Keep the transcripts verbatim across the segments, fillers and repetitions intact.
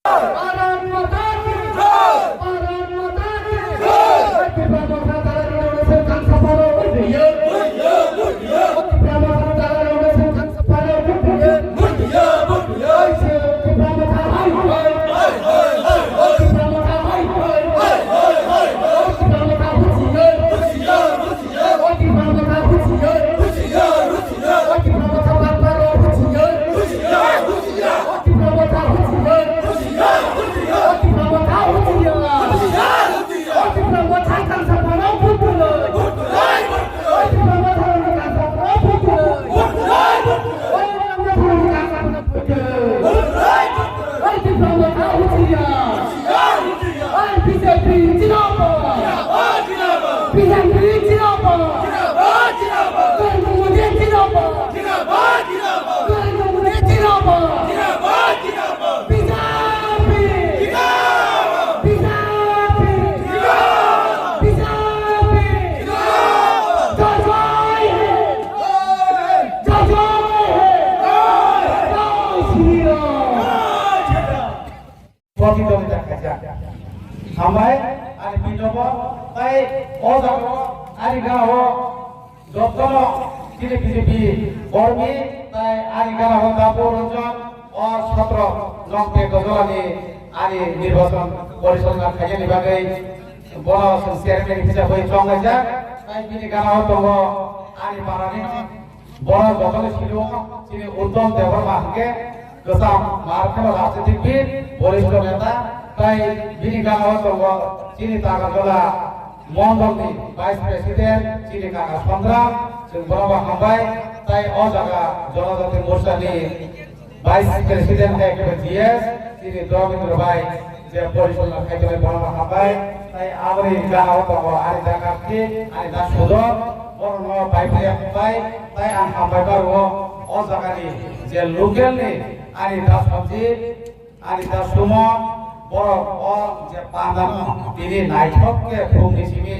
Bharat Mata ki jai! Bharat Mata ki jai! Tipra Motha Dala Revolution Council Paro. Hambai, ani binobo, tai o jaga o, ani gana o, jotono chini B J P kormi, tai ani gana o Dapu Ranjan, o sotro nong te gojolani, ani nirbachon porichalona khainani bagwi, bono chwng chairman hisabai chonglaijak, tai bini gana o tongo ani parani. Borok jotono silo chini Uttom Debbarma hwnkhe kwcham mar kheno rajnitik bir, boristo neta, tai bini gana o tongo chini Takarjala mondolni vice president chini kaka Sondram, chwng bono bo hambai, tai o jaga Jonojati Morchani vice president hai khe G S chini Debendra bai. Je porichalona khaitongwi bono hambai, tai aboni gana o tongo ani da Kartik, ani da Sudor, borokno bai phai hambai, tai ang hambai ba rwo o jagani je local ni ani da Sanjit, ani da Suman, borok o je pandano tini naithok khe phungni simi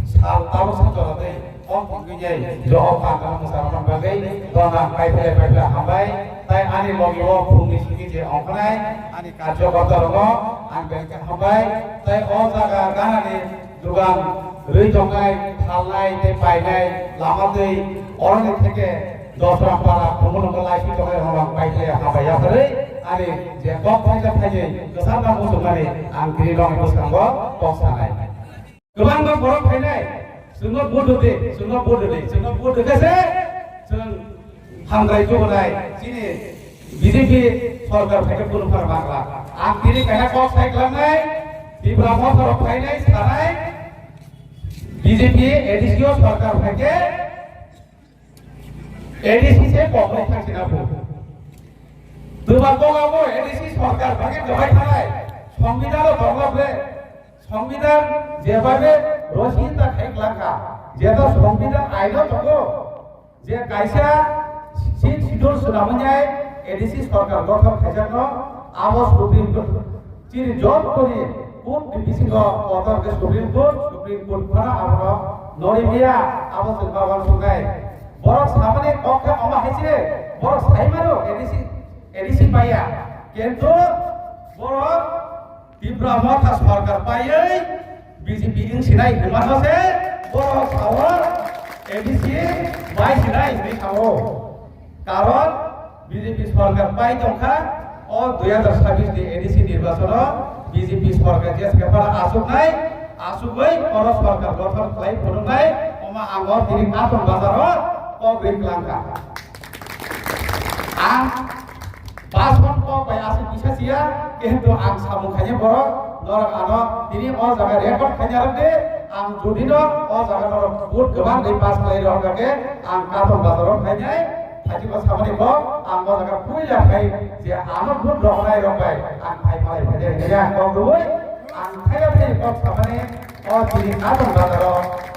sal tabuk sa jora tei. O pungkijai jo o pangkang mwsarokno bagwi dona paiphle paiphle hambai, tai ani logi o phungni simi je ongkhnai ani karjokorta rokno ang belai khe hambai, tai o jaga ganani dugan rwi tongnai, thalnai tei painai lama twi oroni theke Dosram para Kumbulungo laisi tongnai rokno ang paiphle hambai yapharwi ani je kok phaikha phainwi kwchangma muchungmani ang tini nokni bwskango kok sanai. Kwbangma borok phainai, chwngno vote rwdi, chwngno vote rwdi, chwngno vote rwkhe se chwng hamkrai chubanai, chini B J P sorkar phaikhe phunukphano mangla. Ang tini kaisa kok sai klangnai, Tipra Motha rok phainai, sanai, B J P A D C o sorkar phaikhe A D C se koknai thangsinabo. Twma kok abo A D C sorkar bagwi kwbai thanai. Songbidan o tongma ble. Songbidan jebaibe rosi ta khai klangka. Jeta songbidan aino tongo. Je kaisa Sixth Schedule swnamwi nai A D C sorkar gothon khaijakno abo Supreme Court. Chini jottoni court ni bisingo kotor khe Supreme Court, Supreme Court phano abono nori maya, abo chwng ba uansuknai. Borok samani kok khe omo hai se, borok sai mano A D C, A D C paiya. Kintu borok Tipra Motha sorkar paiwi B J P wng sinai hwnmano se borok sao A D C bai sinai hwnwi sao. Karon B J P sorkar pai tongkha, o dui hajar sabbish ni A D C nirbachono B J P sorkar je se phano achuknai, achugwi oro sorkar gothon khlai phunuknai, omo ang o tini Katon bazaro kok ri klangkha. Ang bason kok bai aswk kisa siya, kintu ang samung khainai borok, norok ano tini o jaga record khaina rwdi, ang jodi no o jaga norok vote kwbang ri pass khlai rok khe, ang Katon bazaro khainai. Thaichikma samani kok, ang o jaga puila phai je ano vote roknai rok bai ang phai phalai phai de hinwi ang kok rwui, ang thaila thai kok samani o chini Katon bazaro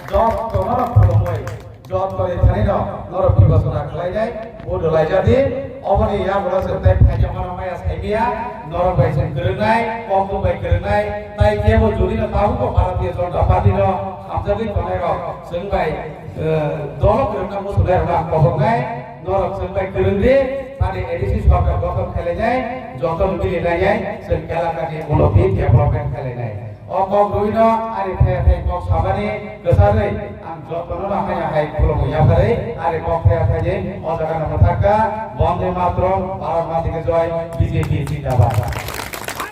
jotono rok khulumui, jotoni thani no norok bibosona khlainai, vote rwlaijadi, oboni yagulo se tai phaijak mano maya saimiya, norok bai se kwrwngnai, kok bai kwrwngnai, tai kebo jodi no tabuk bo Bharatiya Janata Party no hamjagwi tongnai rok chwng bai, eh, dolo kwrwngna muchungnai rok ang koboknai, norok chwng bai kwrwng di, Ani A D C sorkar gothon khlainai, joto milinai, chwng elakani unoti development khlainai. O kok rwino ani phai phai kok samani kwcharwi ang jotono no hai hai khulumwi yapharwi ani kok phai phai o jagano mwthakha. Bonde Matram, Bharat Mata ki Joy, B J P zindabad.